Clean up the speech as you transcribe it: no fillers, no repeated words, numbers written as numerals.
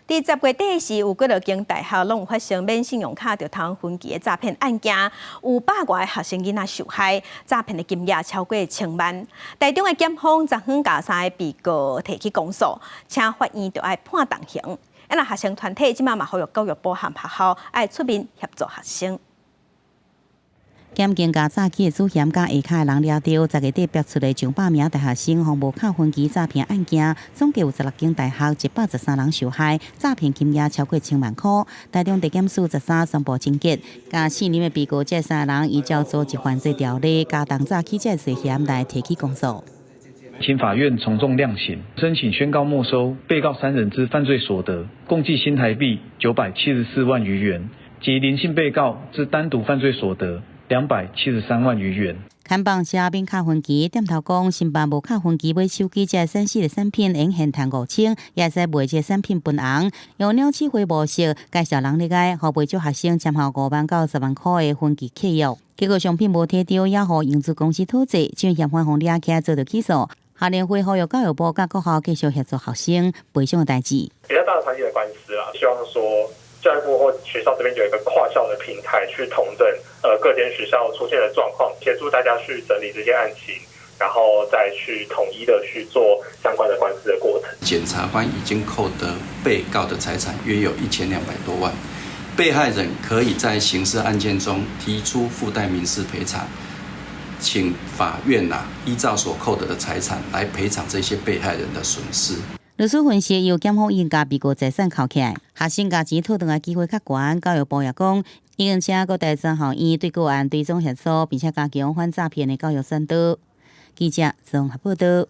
佇10月底時，有幾落間大學攏有發生免信用卡就通分期的詐騙案件，有百外個學生囡仔受害，詐騙的金額超過千萬。台中的檢方昨昏共三个被告提起公訴，請法院著愛判重刑。啊，若學生團體這馬嘛呼籲教育部和學校愛出面協助學生。檢警共早起的主嫌佮下跤的人抓著，10月底爆出的上百名大學生予無卡分期詐騙案件，總計有16間大學113人受害，詐騙金額超過千萬箍。台中地檢署13宣布偵結，共四名的被告這三人依照組織犯罪條例加重詐欺這個罪嫌來提起公訴。請法院從重量刑，申請宣告沒收被告三人之犯罪所得，共計新台幣974萬餘元，及林姓被告之單獨犯罪所得273萬餘元。看榜者免卡分期，店頭講申辦無卡分期買手機這三 C 的產品，用現趁5000，也會使賣這產品分紅。用鳥鼠會模式介紹人入來，予袂少學生簽下5萬到10萬箍的分期契約。結果商品無提著，也予融資公司討債，將嫌犯予掠起來遭著起訴。學聯會呼籲教育部佮各校繼續協助學生賠償的代誌。比較大的團體的官司啦，希望說教育部或學校這邊有一個跨校的平台，去統整各間學校出現的狀況，協助大家去整理這些案情，然後再去統一的去做相關的官司的過程。檢察官已經扣得被告的財產約有1200多萬，被害人可以在刑事案件中提出附帶民事賠償，請法院啊依照所扣得的財產來賠償這些被害人的損失。律師分析，由檢方已經共被告財產扣起來，學生共錢討轉來機會較懸。教育部也講，已經請各大專學院對個案追蹤協助，並且加強反詐騙的教育宣導。記者綜合報道。